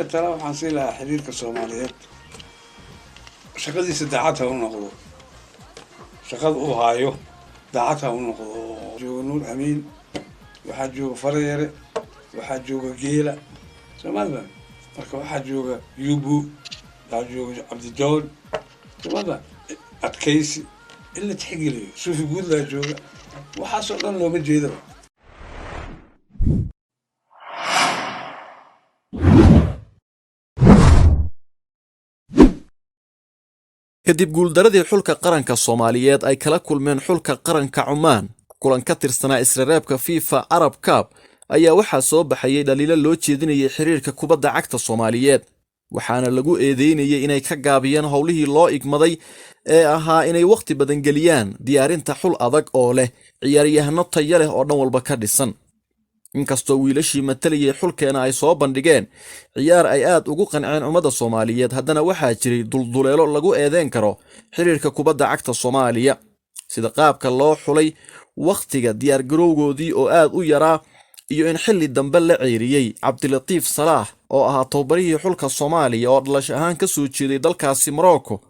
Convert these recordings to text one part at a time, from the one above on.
Tala waxaan sii lahaa xiriirka Soomaaliyeed, shaqadiisa daacad ha u noqdo, shaqada uu haayo daacad ha u noqdo. Jooga Nuur Amiin, waxaa jooga Farayare, waxaa jooga Geela Soomaalida, marka waxaa jooga Yubu, waxaa jooga Cabdijoon Soomaalida, adkaysi in la tixgeliyo, Suufi Guudlaa jooga, waxaasoo dhan looma jeedaba. Kadib guuldaradii xulka qaranka Soomaaliyeed ay kala kulmeen xulka qaranka Cumaan kulan ka tirsanaa isreebka FIFA Arab Cup, ayaa waxaa soo baxayay dhaliilo loo jeedinayay xiriirka kubadda cagta Soomaaliyeed, waxaana lagu eedeynayay inay ka gaabiyeen howlihii loo igmaday ee ahaa inay wakhti badan geliyaan diyaarinta xul adag oo leh ciyaaryahano tayo leh oo dhan walba ka dhisan. Inkastoo wiilashii matalayay xulkeena ay soo bandhigeen ciyaar ay aad ugu qanceen ummadda Soomaaliyeed, haddana waxaa jiray dulduleelo lagu eedeyn karo xiriirka kubadda cagta Soomaaliya, sida qaabka loo xulay, wakhtiga diyaargarowgoodii oo aad u yaraa, iyo in xilli dambe la ceyriyey Cabdilatiif Salaax oo ahaa tababarihii xulka Soomaaliya oo dhalash ahaan ka soo jeeday dalkaasi Morocco,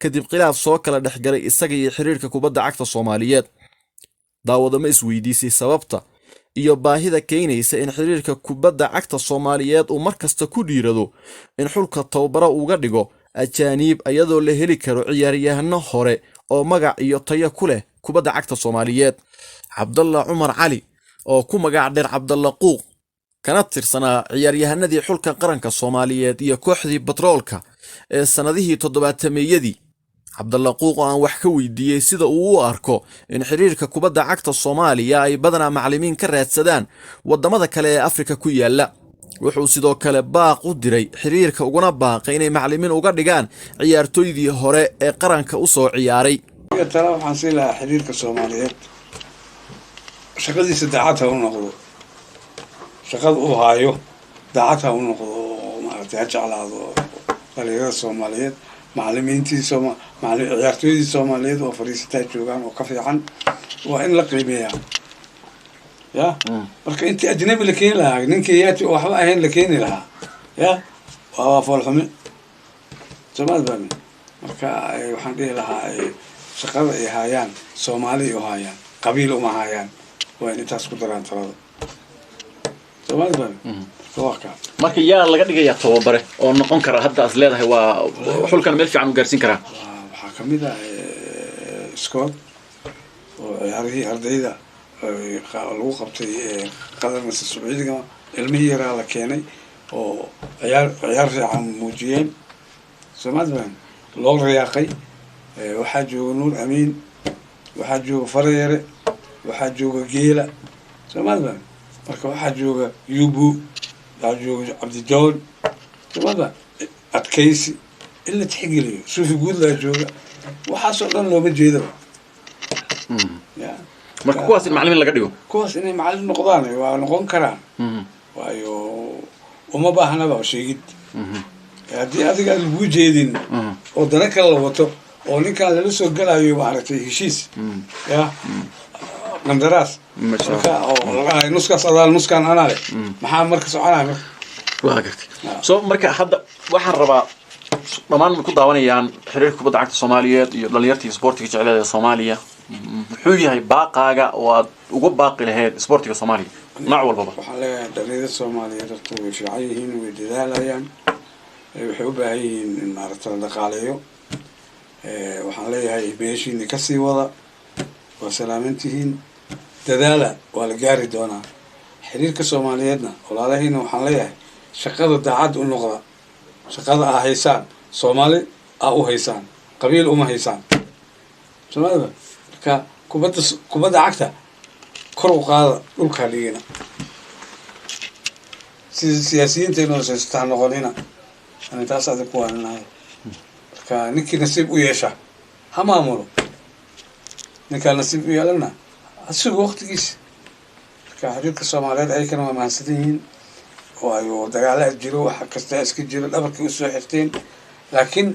kadib khilaaf soo kala dhexgalay isaga iyo xiriirka kubadda cagta Soomaaliyeed. Daawada, ma isweydiisay sababta iyo baahida keenaysa in xiriirka kubadda cagta Soomaaliyeed uu mar kasta ku dhiirado in xulka tababaro uga dhigo ajaaniib, iyadoo la heli karo ciyaaryahano hore oo magac iyo tayo ku leh kubadda cagta Soomaaliyeed? Cabdalla Cumar Cali oo ku magac dheer Cabdalla Quuq, kana tirsanaa ciyaaryahanadii xulka qaranka Soomaaliyeed iyo kooxdii Batroolka ee sannadihii toddobaatameeyadii, Cabdalla Quuq oo aan wax ka weydiiyey sida uu u arko in xiriirka kubadda cagta Soomaaliya ay badanaa macallimiin ka raadsadaan waddamada kale ee Afrika ku yaalla, wuxuu sidoo kale baaq u diray xiriirka, uguna baaqay inay macallimiin uga dhigaan ciyaartooydii hore ee qaranka u soo ciyaaray. Tala waxaan sii lahaa xiriirka Soomaaliyeed, shaqadiisa daacad ha u noqdo, shaqada uu haayo daacad ha u noqdo, oo maaragtay ha jeclaado dhalinyarada Soomaaliyeed, macalimiintii sooma ciyaartooydii Soomaaliyeed oo fadhiisataa joogaan oo ka fiican waa in la qiimeeyaa. Ya marka intii ajnabi la keeni lahaa, nin Kenyaati oo waxba ahayn la keeni lahaa, ya waa foolxumi, soomaad fahmi. Marka waxaan dhihi lahaa shaqada ay haayaan Soomaali u haayaan, qabiil uma haayaan, waa in intaas ku daraan talada, soomaad fahmi. Marka waa kaa. Marka yaa laga dhigayaa tababare oo noqon kara hadda as leedahay waa xulkan meel fiican u gaarsiin karaa? Waxaa kamid ah Scott oo ciyaarihii ardayda lagu qabtay Qatar mase Sacuudiga, ilmihii yaraa la keenay oo ciyaar fiican muujiyeen, soomaad fahmi, loo riyaaqay. Waxaa jooga Nuur Amiin, waxaa jooga Farayare, waxaa jooga Geela soomaad fahmi. Marka waxaa jooga Yubu, waxaa jooga Cabdijoon soomaad fahmi, adkaysi in la tixgeliyo, Suufi Guudlaa jooga, waxaasoo dhan looma jeedaba. Ya marka kuwaas in macallimiin laga dhigo, kuwaas inay macallin noqdaan waa noqon karaan, waayo uma baahnaba sheegid. Haddii adiga aan laguu jeedin oo dana kale la wato oo ninkaan lala soo galayo maaragtay heshiis ya qandaraas, marka oo la dhahayo nuskaas adaal, nuskaan anaa leh, maxaa marka soconaya marka? Waa gartay. So marka hadda waxaan rabaa dhammaan ku daawanayaan xiriirka kubadda cagta Soomaaliyeed iyo dhalinyartii isboortiga jecleed ee Soomaaliya, muxuu yahay baaqaaga oo aad uga baaqi lahayd isboortiga Soomaaliya nooc walbaba? Waxaan leeyahay dhalinyarada Soomaaliyeed horta way fiican yihiin, way dadaalayaan, waxay u baahan yihiin in maaragta la dhaqaaleeyo. Waxaan leeyahay meeshiina kasii wada, waa salaamantihiin, dadaala, waa la gaari doonaa. Xiriirka Soomaaliyeedna walaalahiina waxaan leeyahay shaqada daacad u noqda, shaqada aa haysaan Soomaali aa u haysaan, qabiil uma haysaan Soomaalida. Marka kubadda cagta kor u qaada, dhulkaa dhigina, sida siyaasiyiinteenu haysataa noqonina, ani taas adig ku waaninahay. Marka ninkii nasiib u yeesha ha maamulo, ninkaa nasiib u yeelana ha sugo waqtigiisa. Marka xiriirka Soomaaliyeed ayakana waa mahadsan yihiin, waayo dagaala jiro, waxa kasta iska jiro, dhabarkay usoo xirteen, laakiin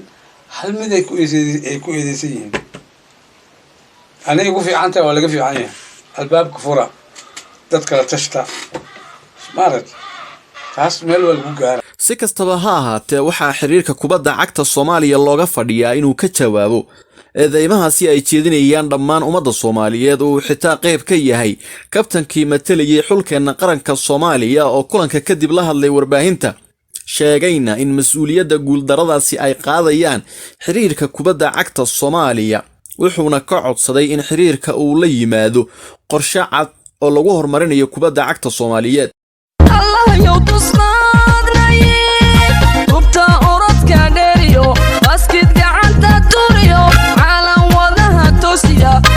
hal mid ay ku eedeysan yihiin, anay ugu fiican tahay, waa laga fiican yahay albaabka fura, dad kala tashta maaragt, taas meel waa lagu gaara. Si kastaba ha ahaatee, waxaa xiriirka kubadda cagta Soomaaliya looga fadhiyaa inuu ka jawaabo eedeymahaasi ay jeedinayaan dhammaan ummadda Soomaaliyeed, oo uu xitaa qayb ka yahay kabtankii matalayay xulkeenna qaranka Soomaaliya oo kulanka kadib la hadlay warbaahinta, sheegayna in mas-uuliyadda guuldaradaasi ay qaadayaan xiriirka kubadda cagta Soomaaliya, wuxuuna ka codsaday in xiriirka uu la yimaado qorshe cad oo lagu horumarinayo kubadda cagta Soomaaliyeed. Allahayow tusqaadnaye, tubta orodka dheeriyo baskid gacanta.